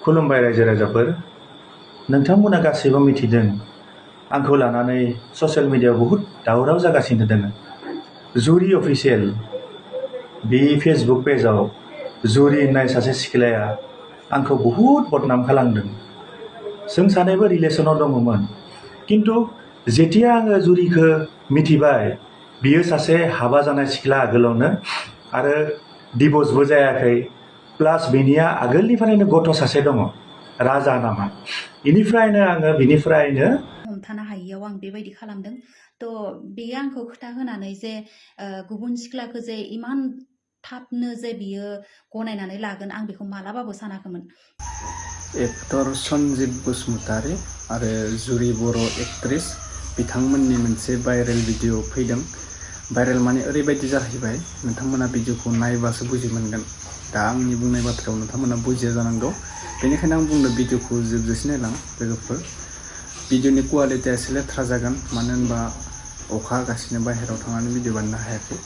खुलुमबाय रायजो राजाफोर नोंथांमोना गासैबो मिथिदों आंखौ लानानै ससियेल मिडियायाव बहुद दावराव जागासिनो दङ जुरि अफिसियेल बे फेसबुक पेजाव जुरि होननाय सासे सिख्लाया आंखौ बहुद बदनाम खालामदों जों सानैबो रिलेसनाव दङमोन किन्तु जेतिया आङो जुरिखौ मिथिबाय बियो सासे हाबा जानाय सिख्ला आगोलावनो आरो डिभर्सबो जायाखै प्लास बिनिया आगोलनिफ्रायनो गथ' सासे दङ राजा नामा बेनिफ्रायनो आङो बिनिफ्रायनो हमथानो हायियाव आं बेबायदि खालामदों थ' बेयो आंखौ खोथा होनानै जे गुबुन सिख्लाखौ जे इमान थाबनो जे बियो गनायनानै लागोन आं बेखौ मालाबाबो सानाखैमोन। एक्टर sanjib बसुमतारी आरो जुरि बर' एक्ट्रेस बिथांमोननि मोनसे भाइरेल भिडिअ फैदों भाइरेल माने ओरैबायदि जाहैबाय नोंथांमोना भिडिअखौ नायबासो बुजि मोनगोन दा आंनि बुंनाय बाथ्रायाव नोंथांमोना बुजिया जानांगौ बेनिखायनो आं बुंनो भिडिअखौ जोबजासे नायलां लोगोफोर भिडिअनि क्वालिटिया एसे लेथ्रा जागोन मानो होनबा अखा हागासिनो बाहेरायाव थांनानै भिडिअ बानायनो हायाखै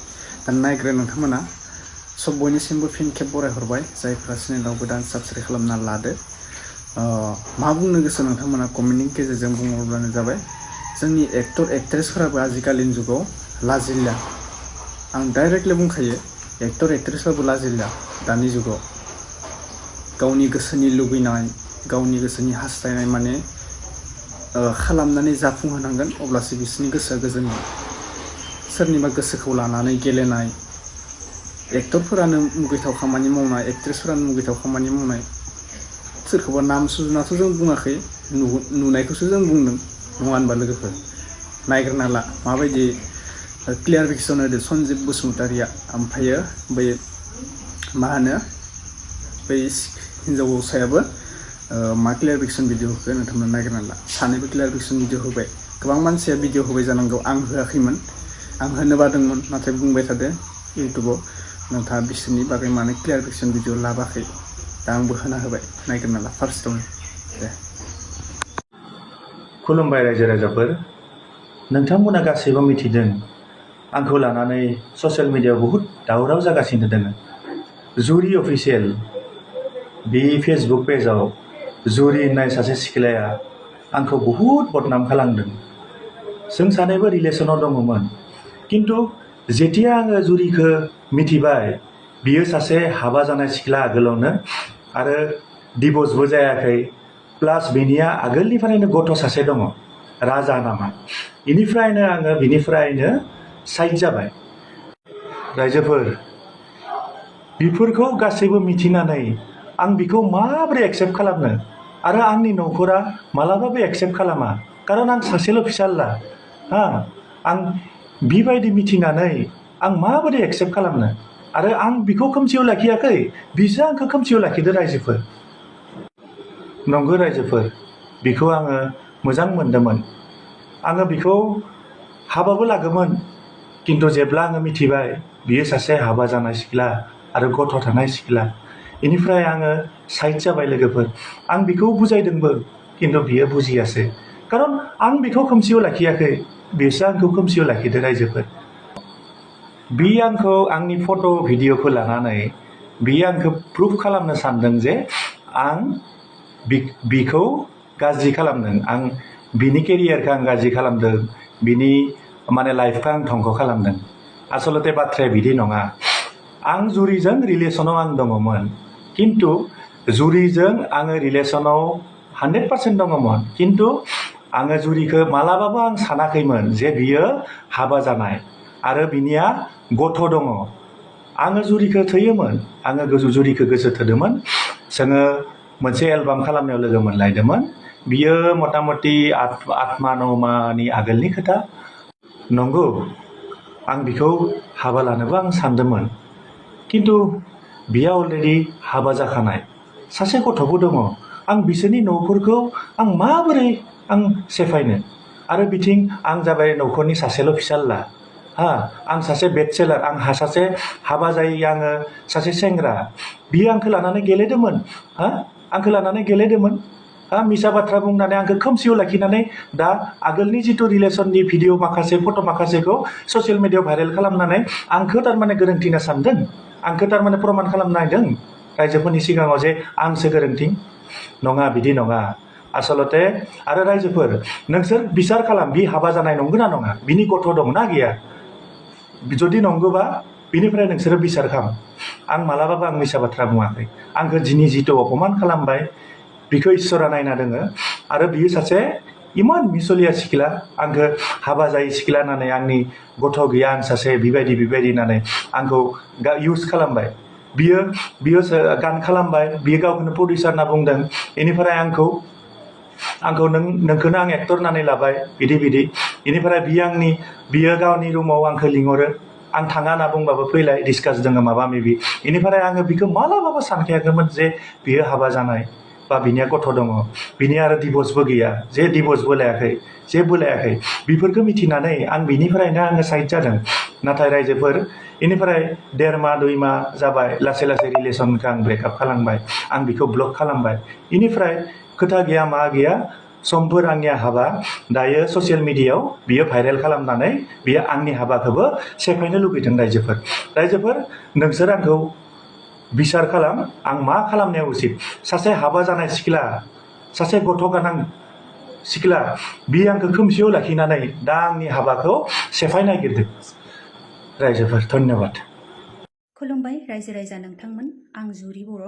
दा नायग्रा नोंथांमोना सब बयनिसिमबो फिन खेब बरायहरबाय जायफोरा चेनेलाव गोदान साबस्क्राइब खालामना लादो मा बुंनो गोसो नोंथांमोना कमेन्टनि गेजेरजों बुंहरब्लानो जाबाय जोंनि एक्टर एक्ट्रेसफोराबो आजिखालिनि जुगाव लाजिला आं डाइरेक्टलि बुंखायो एक्टर एक्ट्रेसफोराबो लाजिला दानि जुगाव गावनि गोसोनि लुबैनाय गावनि गोसोनि हास्थायनाय माने खालामनानै जाफुंहोनांगोन अब्लासो बिसोरनि गोसोआ गोजोनगोन सोरनिबा गोसोखौ लानानै गेलेनाय एक्टरफोरानो मुगैथाव खामानि मावनाय एक्ट्रेसफोरानो मुगैथाव खामानि मावनाय सोरखौबा नाम सुजुनाथ' जों बुङाखै नुनायखौसो जों बुंदों नङा होनबा लोगोफोर नायग्रोना ला माबायदि क्लियारिफिकेसन होदो sanjib बसुमतारीया ओमफ्रायो बै मा होनो बै हिन्जावसायाबो मा क्लियारिफिकेसन भिडिअ होखो नोंथांमोना नायग्रोना ला सानैबो क्लियारिफिकेसन भिडिअ होबाय गोबां मानसिया भिडिअ होबाय जानांगौ आं होआखैमोन आं होनो बादोंमोन नाथाय बुंबाय थादो इउटुबाव नोंथाङा बिसोरनि बागै माने क्लियारिफिकेसन भिडिअ लाबाखै दा आंबो होना होबाय नायग्रोना ला फार्स्टआवनो दे खुलुमबाय रायजो राजाफोर नोंथांमोना गासैबो मिथिदों आंखौ लानानै ससियेल मिडियायाव बहुद दावराव जागासिनो दङ जुरि अफिसियेल बे फेसबुक पेजाव जुरि होननाय सासे सिख्लाया आंखौ बहुद बदनाम खालामदों जों सानैबो रिलेसनाव दङमोन किन्तु जेतिया आङो जुरिखौ मिथिबाय बियो सासे हाबा जानाय सिख्ला आगोलावनो आरो डिभर्सबो जायाखै प्लास बिनिया आगोलनिफ्रायनो गथ' सासे दङ राजा नामा बेनिफ्रायनो आङो बिनिफ्रायनो साइड जाबाय रायजोफोर बेफोरखौ गासैबो मिथिनानै आं बिखौ माबोरै एक्सेप्ट खालामनो आरो आंनि न'खरा मालाबाबो एक्सेप्ट खालामा कारन आं सासेल' फिसाला आं बिबायदि मिथिनानै आं माबोरै एक्सेप्ट खालामनो आरो आं बिखौ खोमसियाव लाखियाखै बिसो आंखौ खोमसियाव लाखिदो रायजोफोर नंगौ रायजोफोर बिखौ आङो मोजां मोनदोंमोन आङो बिखौ हाबाबो लागोमोन किन्तु जेब्ला आङो मिथिबाय बियो सासे हाबा जानाय सिख्ला आरो गथ' थानाय सिख्ला बेनिफ्राय आङो साइड जाबाय लोगोफोर आं बिखौ बुजायदोंबो किन्तु बियो बुजियासै कारन आं बिखौ खोमसियाव लाखियाखै बिसो आंखौ खोमसियाव लाखिदो रायजोफोर बि आंखौ आंनि फट' भिडिअखौ लानानै बियो आंखौ प्रुफ खालामनो सानदों जे आं बिखौ गाज्रि खालामदों आं बिनि केरियारखौ आं गाज्रि खालामदों बिनि माने लाइफखौ आं धंख खालामदों आसलते बाथ्राया बिदि नङा आं जुरिजों रिलेसनाव आं दङमोन किन्तु जुरिजों आङो रिलेसनाव 100% दङमोन किन्तु आङो जुरिखौ मालाबाबो आं सानाखैमोन जे बियो हाबा जानाय आरो बिनिया गथ' दङ आङो जुरिखौ थोयोमोन आङो जुरिखौ गोसो थोदोंमोन जोङो मोनसे एलबाम खालामनायाव लोगो मोनलायदोंमोन बियो मथा मथि 8 मानि आगोलनि खोथा नंगौ आं बिखौ हाबा लानोबो आं सानदोंमोन किन्तु बियो अलरेडि हाबा जाखानाय सासे गथ'बो दङ आं बिसोरनि न'फोरखौ आं माबोरै आं सेफायनो आरो बिथिं आं जाबाय न'खरनि सासेल' फिसाला आं सासे बेचेलार आंहा सासे हाबा जायै आङो सासे सेंग्रा बियो आंखौ लानानै गेलेदोंमोन आंखौ लानानै गेलेदोंमोन मिसा बाथ्रा बुंनानै आंखौ खोमसियाव लाखिनानै दा आगोलनि जितु रिलेसननि भिडिअ माखासे फट' माखासेखौ ससियेल मिडियायाव भाइरेल खालामनानै आंखौ थारमाने गोरोन्थि होनना सानदों आंखौ थारमाने प्रमान खालामनो नायदों रायजोफोरनि सिगाङाव जे आंसो गोरोन्थि नङा बिदि नङा आसलते आरो रायजोफोर नोंसोर बिसार खालाम बि हाबा जानाय नंगौना नङा बिनि गथ' दंना गैया जुदि नंगौबा बिनिफ्राय नोंसोरो बिसार खालाम आं मालाबाबो आं मिसा बाथ्रा बुङाखै आंखौ दिनै जिथु अपमान खालामबाय बिखौ इसोरा नायना दोङो आरो बियो सासे इमान मिसलिया सिख्ला आंखौ हाबा जायै सिख्ला होननानै आंनि गथ' गैया आं सासे बेबायदि होननानै आंखौ इउज खालामबाय बियो बियो गान खालामबाय बियो गावखौनो प्रडिउसार होनना बुंदों बेनिफ्राय आंखौ नोंखौनो आं एक्टर होननानै लाबाय बिदि बेनिफ्राय बियो गावनि रुमाव आंखौ लिंहरो आं थाङा होनना बुंबाबो फैलाय डिसकास दङ माबा मेबि बेनिफ्राय आङो बिखौ मालाबाबो सानखायाखैमोन जे बियो हाबा जानाय बा बिनिया गथ' दङ बिनि आरो डिभर्सबो गैया जे डिभर्सबो लायाखै जेबो लायाखै बेफोरखौ मिथिनानै आं बिनिफ्रायनो आङो साइड जादों नाथाय रायजोफोर बेनिफ्राय 1.5 माह 2 माह जाबाय लासै रिलेसनखौ आं ब्रेकआप खालामबाय आं बिखौ ब्लक खालामबाय बेनिफ्राय खोथा गैया मा गैया समफोर आंनिया हाबा दायो ससियेल मिडियायाव बियो भाइरेल खालामनानै बियो आंनि हाबाखौबो सेफायनो लुगैदों रायजोफोर नोंसोर आंखौ बिसार खालाम आं मा खालामनाया उचित सासे हाबा जानाय सिख्ला सासे गथ' गोनां सिख्ला बियो आंखौ खोमसियाव लाखिनानै दा आंनि हाबाखौ सेफायनो नागिरदों रायजोफोर धन्यबाद खुलुमबाय रायजो राजा नोंथांमोन आं जुरि बर'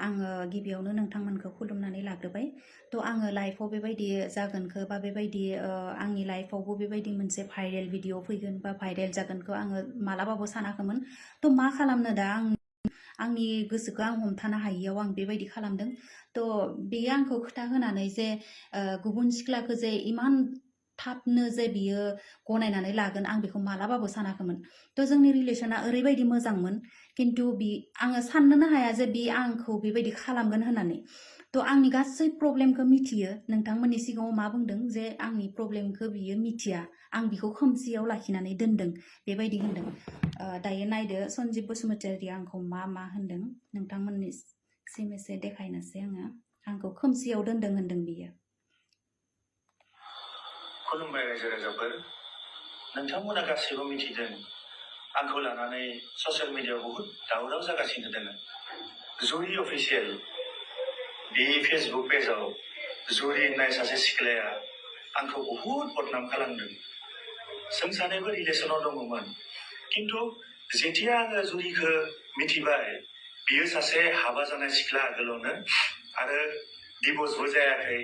आङो गिबियावनो नोंथांमोनखौ खुलुमनानै लाग्रोबाय थ' आङो लाइफआव बेबायदि जागोनखौ बा बेबायदि आंनि लाइफआवबो बेबायदि मोनसे भाइरेल भिडिअ फैगोन बा भाइरेल जागोनखौ आङो मालाबाबो सानाखैमोन थ' मा खालामनो दा आंनि गोसोखौ आं हमथानो हायियाव आं बेबायदि खालामदों थ' बेयो आंखौ खोथा होनानै जे गुबुन सिख्लाखौ जे इमान थाबनो जे बियो गनायनानै लागोन आं बेखौ मालाबाबो सानाखैमोन थ' जोंनि रिलेसना ओरैबायदि मोजांमोन खिन्थु आङो साननोनो हाया जे बे आंखौ बेबायदि खालामगोन होननानै थ' आंनि गासै प्रब्लेमखौ मिथियो नोंथांमोननि सिगाङाव मा बुंदों जे आंनि प्रब्लेमखौ बियो मिथिया आं बिखौ खोमसियाव लाखिनानै दोनदों बेबायदि होनदों दायो नायदो सन्जिब बसुमतारिया आंखौ मा होनदों नोंथांमोननिसिम एसे देखायनोसै आंखौ खोमसियाव दोनदों होनदों बियो खुलुमबाय रायजो राजाफोर नोंथांमोना गासैबो मिथिदों आंखौ लानानै ससियेल मिडियायाव बहुद दावराव जागासिनो दङ जुरि अफिसियेल बे फेसबुक पेजाव जुरि होननाय सासे सिख्लाया आंखौ बहुद बदनाम खालामदों जों सानैबो रिलेसनाव दङमोन खिन्थु जेथिया आङो जुरिखौ मिथिबाय बियो सासे हाबा जानाय सिख्ला आगोलावनो आरो डिभर्सबो जायाखै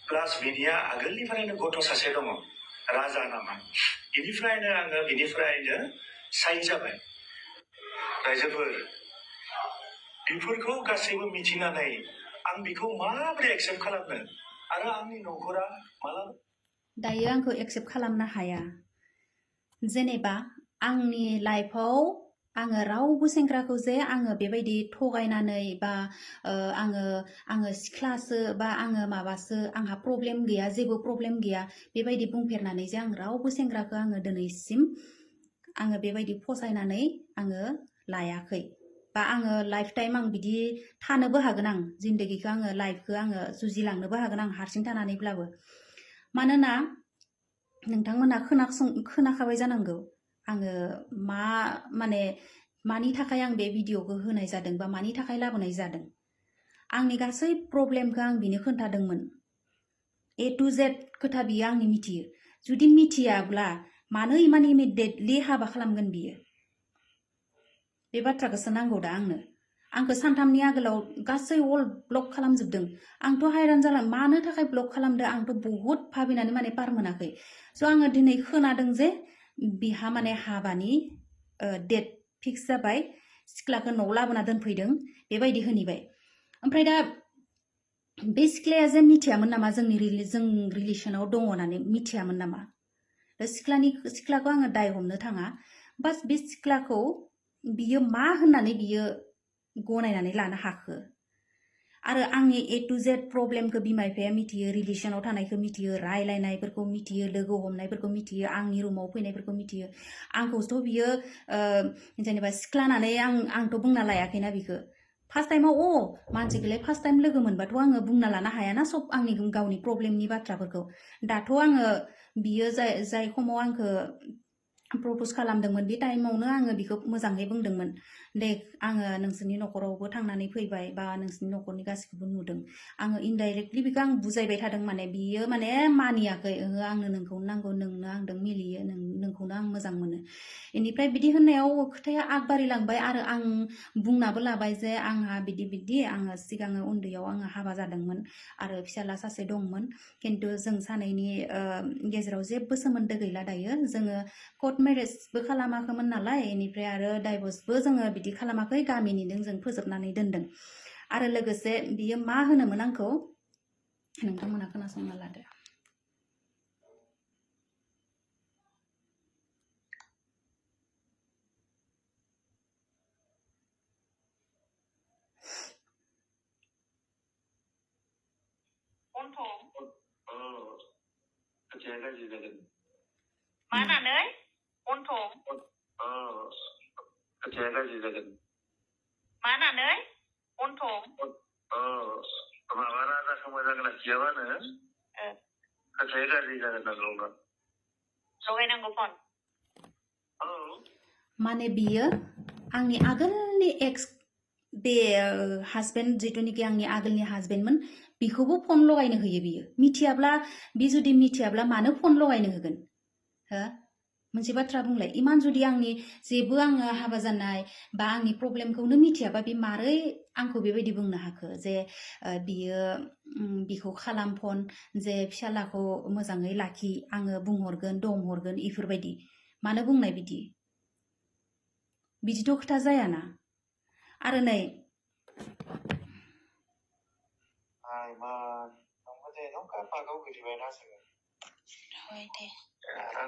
प्लास बिनिया आगोलनिफ्रायनो गथ' सासे दङ राजा नामा बिनिफ्रायनो आङो बिनिफ्रायनो साइड जाबाय रायजोफोर बेफोरखौ गासैबो मिथिनानै आं बिखौ माबोरै एक्सेप्ट खालामनो आरो आंनि न'खरा मालाबा दायो आंखौ एक्सेप्ट खालामनो हाया जेनेबा आंनि लाइफआव आङो रावबो सेंग्राखौ जे आङो बेबायदि थगायनानै बा आङो सिख्लासो बा आङो माबासो आंहा प्रब्लेम गैया जेबो प्रब्लेम गैया बेबायदि बुंफेरनानै जे आं रावबो सेंग्राखौ आङो दिनैसिम आङो बेबायदि फसायनानै आङो लायाखै बा आङो लाइफ टाइम आं बिदि थानोबो हागोन आं जिन्दगीखौ आङो लाइफखौ आङो जुजिलांनोबो हागोन आं हारसिं थानानैब्लाबो मानोना नोंथांमोना खोनाखाबाय जानांगौ आङो मानि थाखाय आं बे भिडिअखौ होनाय जादों बा मानि थाखाय लाबोनाय जादों आंनि गासै प्रब्लेमखौ आं बिनो खोन्थादोंमोन A to Z खोथा बियो आंनि मिथियो जुदि मिथियाब्ला मानो इमान इमिडियेटलि हाबा खालामगोन बियो बे बाथ्राखौसो नांगौ दा आंखौ सानथामनि आगोलाव गासै अल ब्लक खालामजोबदों आंथ' हायरान जाला मानो थाखाय ब्लक खालामदों आंथ' बहुद भाबिनानै पार मोनाखै स' आङो दिनै खोनादों जे बिहा हाबानि डेट फिक्स जाबाय सिख्लाखौ न'आव लाबोना दोनफैदों बेबायदि होनबाय ओमफ्राय दा बे सिख्लाया जे मिथियामोन नामा जों रिलेसनाव दङ होननानै मिथियामोन नामा सिख्लाखौ आङो दाय हमनो थाङा बास बे सिख्लाखौ बियो मा होननानै बियो गनायनानै लानो हाखो आरो आंनि A to Z प्रब्लेमखौ बिमा बिफाया मिथियो रिलेसनाव थानायखौ मिथियो रायलायनायफोरखौ मिथियो लोगो हमनायफोरखौ मिथियो आंनि रुमाव फैनायफोरखौ मिथियो आंखौथ' बियो जेनेबा सिख्ला होननानै आंथ' बुंना लायाखैना बिखौ फार्स्ट टाइमाव मानसिखौलाय फार्स्ट टाइम लोगो मोनबाथ' आङो बुंना लानो हायाना सब आंनि गावनि प्रब्लेमनि बाथ्राफोरखौ दाथ' आङो बियो जाय समाव आंखौ प्रप'ज खालामदोंमोन बे टाइमावनो आङो बेखौ मोजाङै बुंदोंमोन दे आङो नोंसोरनि न'खरावबो थांनानै फैबाय बा नोंसोरनि न'खरनि गासैखौबो नुदों आङो इनडाइरेक्टलि बेखौ आं बुजायबाय थादों माने बियो माने मानियाखै ओहो आंनो नोंखौनो नांगौ नोंनो आंदों मिलियो नोंखौनो आं मोजां मोनो बेनिफ्राय बिदि होननायाव खोथाया आगबारिलांबाय आरो आं बुंनाबो लाबाय जे आंहा बिदि बिदि आङो सिगाङो उन्दैयाव आङो हाबा जादोंमोन आरो फिसाला सासे दंमोन खिन्थु जों सानैनि गेजेराव जेबो सोमोन्दो गैला दायो जोङो कर्ट मेरेजबो खालामाखैमोन नालाय बेनिफ्राय आरो डाइभर्सबो जोङो बिदि खालामाखै गामिनिजों जों फोजोबनानै दोनदों आरो लोगोसे बियो मा होनोमोन आंखौ नोंथांमोना खोनासंना लादो खोथाया गाज्रि जागोन मानानै खोथाया गाज्रि जागोन मानानै माबा राजाखौ मोजां लाखियाबानो खोथाया गाज्रि जागोन नांगौ लगायनांगौ फन माने बियो आंनि आगोलनि एक्स बे हासबेन्ड जिथुनिखि आंनि आगोलनि हासबेन्डमोन बेखौबो फन लगायनो होयो बियो मिथियाब्ला बि जुदि मिथियाब्ला मानो फन लगायनो होगोन हो मोनसे बाथ्रा बुंलाय इमान जुदि आंनि जेबो आङो हाबा जानाय बा आंनि प्रब्लेमखौनो मिथियाबा बे मारै आंखौ बेबायदि बुंनो हाखो जे बियो बिखौ खालाम फन जे फिसालाखौ मोजाङै लाखि आङो बुंहरगोन दंहरगोन इफोरबायदि मानो बुंनाय बिदिथ' खोथा जायाना आरो नै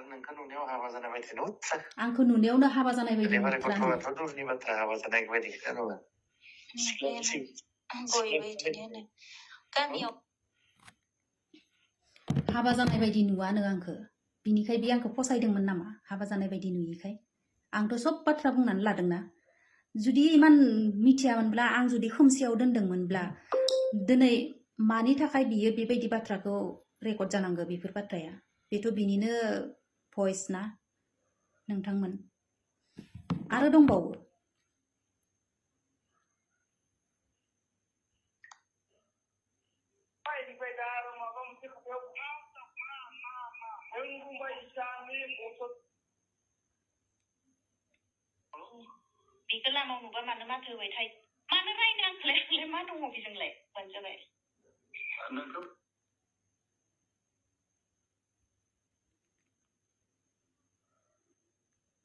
नोंखौ नुनायाव हाबा जानाय बायदि आंखौ नुनायावनो हाबा जानाय बायदि गथ'आथ' दुरनि बाथ्रा हाबा जानाय बायदि खोथा नङा गामियाव हाबा जानाय बायदि नुवानो आंखौ बिनिखाय बे आंखौ फसायदोंमोन नामा हाबा जानाय बायदि नुयिखाय आंथ' सब बाथ्रा बुंनानै लादोंना जुदि इमान मिथियामोनब्ला आं जुदि खोमसियाव दोनदोंमोनब्ला दिनै मानि थाखाय बियो बेबायदि बाथ्राखौ रेकर्ड जानांगौ बेफोर बाथ्राया बेथ' बिनिनो भइस ना नोंथांमोन आरो दंबावो बेखौ लामायाव नुबा मानो माथो होबाय थायो मानो रायनो आंखौलाय मा दङ बेजोंलाय मोनजाबाय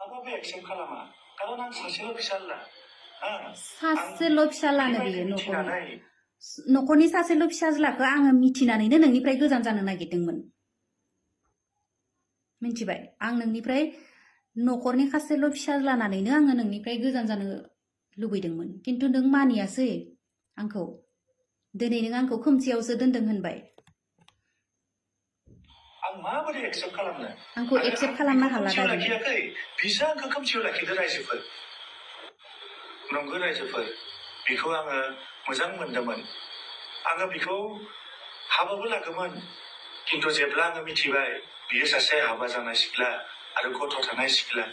माबाबो एक्सेप्ट खालामा खारन आं सासेल' फिसाला सासेल' फिसालानो बेयो न'खरनि सासेल' फिसाज्लाखौ आङो मिथिनानैनो नोंनिफ्राय गोजान जानो नागिरदोंमोन मिथिबाय आं नोंनिफ्राय न'खरनि सासेल' फिसाज्लानानैनो आङो नोंनिफ्राय गोजान जानो लुबैदोंमोन खिन्थु नों मानियासै आंखौ दिनै नों आंखौ खोमसियावसो दोनदों होनबाय आं माबोरै एक्सेप्ट खालामनो आंखौ एक्सेप्ट खालामनो हाला लाखियाखै बिसो आंखौ खोमसियाव लाखिदो रायजोफोर नंगौ रायजोफोर बिखौ आङो मोजां मोनदोंमोन आङो बिखौ हाबाबो लागोमोन खिन्थु जेब्ला आङो मिथिबाय बियो सासे हाबा जानाय सिख्ला आरो गथ' थानाय सिख्ला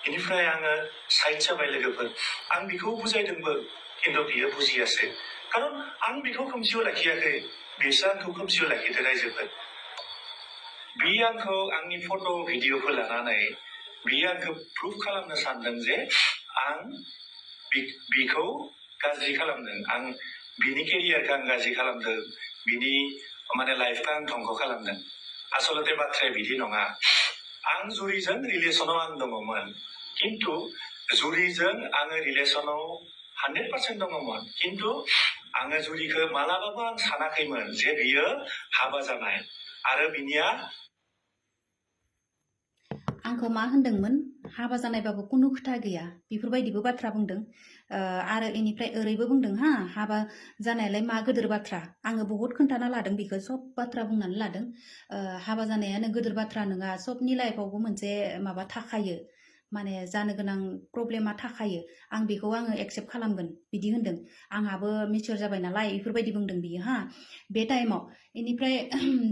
बेनिफ्राय आङो साइड जाबाय लोगोफोर आं बिखौ बुजायदोंबो खिन्थु बियो बुजियासै खारन आं बिखौ खोमसियाव लाखियाखै बिसो आंखौ खोमसियाव लाखिदो रायजोफोर बियो आंखौ आंनि फट' भिडिअ'खौ लानानै बियो आंखौ प्रुफ खालामनो सानदों जे आं बिखौ गाज्रि खालामदों आं बिनि केरियारखौ आं गाज्रि खालामदों बिनि माने लाइफखौ आं धंख खालामदों आसलते बाथ्राया बिदि नङा आं जुरिजों रिलेसनाव आं दङमोन खिन्थु जुरिजों आङो रिलेसनाव 100% दङमोन खिन्थु आङो जुरिखौ मालाबाबो आं सानाखैमोन जे बियो हाबा जानाय आरो बिनिया आंखौ मा होनदोंमोन हाबा जानायबाबो कुनु खोथा गैया बेफोरबायदिबो बाथ्रा बुंदों आरो इनिफ्राय ओरैबो बुंदों हाबा जानायालाय मा गोदोर बाथ्रा आङो बहुत खोन्थाना लादों बेखौ सब बाथ्रा बुंनानै लादों हाबा जानायानो गोदोर बाथ्रा नङा सबनि लाइफआवबो मोनसे माबा थाखायो माने जानो गोनां प्रब्लेमा थाखायो आं बेखौ आङो एक्सेप्ट खालामगोन बिदि होनदों आंहाबो मिचुर जाबाय नालाय बेफोरबायदि बुंदों बियो हा बे टाइमाव इनिफ्राय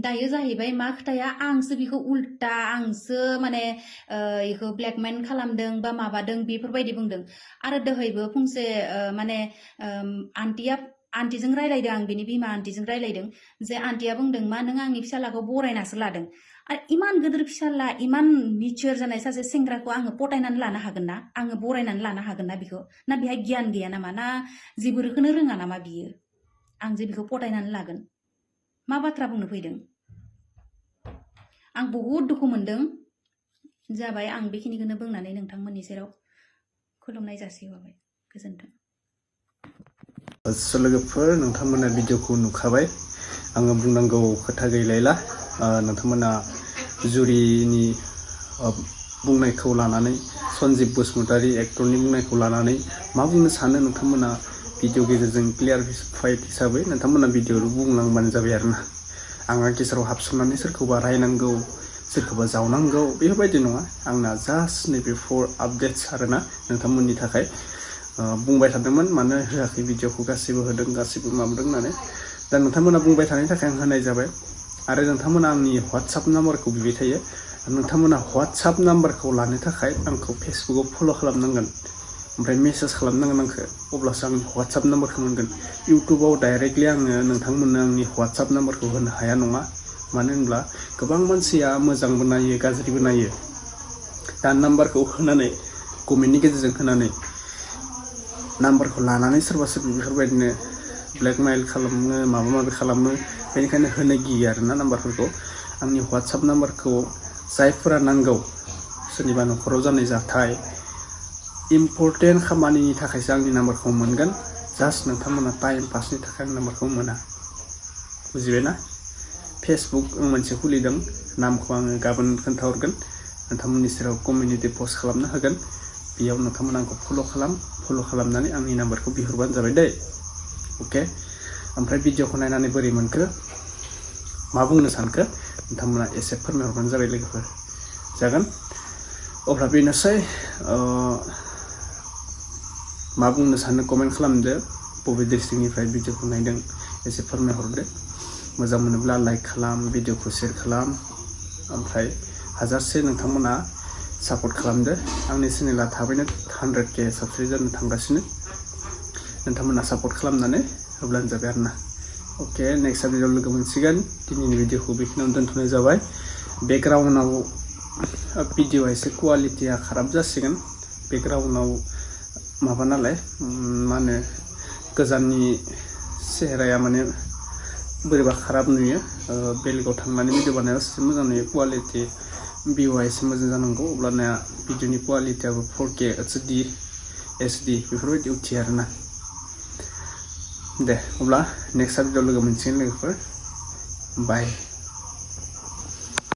दायो जाहैबाय मा खोथाया आंसो बेखौ उल्टा आंसो माने बेखौ ब्लेकमेल खालामदों बा माबादों बेफोरबायदि बुंदों आरो दहायबो फंसे माने आन्टिजों रायलायदों आं बिनि बिमा आन्टिजों रायलायदों जे आन्टिया बुंदों मा नों आंनि फिसालाखौ बरायनासो लादों आरो इमान गिदिर फिसाला इमान मिचुर जानाय सासे सेंग्राखौ आङो पटायनानै लानो हागोन ना आङो बरायनानै लानो हागोन ना बेखौ ना बेहाय गियान गैया नामा ना जेबोखौनो रोङा नामा बियो आं जे बेखौ पटायनानै लागोन मा बाथ्रा बुंनो फैदों आं बहुद दुखु मोनदों जाबाय आं बेखिनिखौनो बुंनानै नोंथांमोननि सेराव खुलुमनाय जासिहरबाय गोजोन्थों लोगोफोर नोंथांमोना भिडिअखौ नुखाबाय आङो बुंनांगौ खोथा गैलायला नोंथांमोना जुरिनि बुंनायखौ लानानै सन्जिब बसुमतारी एक्टरनि बुंनायखौ लानानै मा बुंनो सानो नोंथांमोना भिडिअ गेजेरजों क्लियारफाइड हिसाबै नोंथांमोना भिडिअआव बुंलांबानो जाबाय आरोना आंहा गेजेराव हाबसननानै सोरखौबा रायनांगौ सोरखौबा जावनांगौ बेफोरबायदि नङा आंना जास्ट नैबे फर आपडेट्स आरोना नोंथांमोननि थाखाय बुंबाय थादोंमोन मानो होआखै भिडिअखौ गासिबो होदों गासिबो माबादों होननानै दा नोंथांमोना बुंबाय थानायनि थाखाय आं होनाय जाबाय आरो नोंथांमोना आंनि WhatsApp नाम्बारखौ बिबाय थायो नोंथांमोना WhatsApp नाम्बारखौ लानो थाखाय आंखौ फेसबुकआव फल' खालामनांगोन ओमफ्राय मेसेज खालामनांगोन आंखौ अब्लासो आंनि WhatsApp नाम्बारखौ मोनगोन इउटुबाव डाइरेक्टलि आङो नोंथांमोननो आंनि WhatsApp नाम्बारखौ होनो हाया नङा मानो होनब्ला गोबां मानसिया मोजांबो नायो गाज्रिबो नायो दा नाम्बारखौ होनानै कमेन्टनि गेजेरजों होनानै नाम्बारखौ लानानै सोरबा सोरबा बेफोरबायदिनो ब्लेकमेल खालामो माबा माबि खालामो बेनिखायनो होनो गियो आरोना नाम्बारफोरखौ आंनि WhatsApp नाम्बारखौ जायफोरा नांगौ सोरनिबा न'खराव जानाय जाथाय इम्पर्टेन्ट खामानिनि थाखायसो आंनि नाम्बारखौ मोनगोन जास्ट नोंथांमोना टाइम पासनि थाखाय आंनि नाम्बारखौ मोना बुजिबायना फेसबुक मोनसे खुलिदों नामखौ आङो गाबोन खोन्थाहरगोन नोंथांमोननि सेराव कमिउनिटि पस्ट खालामना होगोन बेयाव नोंथांमोना आंखौ फल' खालामनानै आंनि नाम्बारखौ बिहरबानो जाबाय दै अके ओमफ्राय भिडिअखौ नायनानै बोरै मोनखो मा बुंनो सानखो नोंथांमोना एसे फोरमायहरबानो जाबाय लोगोफोर जागोन अब्ला बेनोसै मा बुंनो सानो कमेन्ट खालामदो बबे डिस्ट्रिक्टनिफ्राय भिडिअखौ नायदों एसे फोरमायहरदो मोजां मोनोब्ला लाइक खालाम भिडिअखौ शेयार खालाम ओमफ्राय हाजारसे नोंथांमोना सापर्ट खालामदो आंनि चेनेला थाबैनो 100K साबस्क्राइब जानो थांगासिनो नोंथांमोना सापर्ट खालामनानै होब्लानो जाबाय आरोना अके नेक्स्ट भिडिअ लोगो मोनसिगोन दिनैनि भिडिअखौ बेखिनियावनो दोनथ'नाय जाबाय बेकग्राउन्डआव भिडिअआ एसे क्वालिटिया खाराब जासिगोन बेकग्राउन्डआव माबा नालाय मा होनो गोजाननि सेहेराया माने बोरैबा खाराब नुयो बेलेगाव थांनानै भिडिअ बानायबा एसे मोजां नुयो क्वालिटि भिउआ एसे मोजां जानांगौ अब्लाना भिडिअनि क्वालिटियाबो 4K HD बेफोरबायदि उथियो आरोना दे अब्ला नेक्स्ट भिडिअ लोगो मोनसिगोन लोगोफोर बाय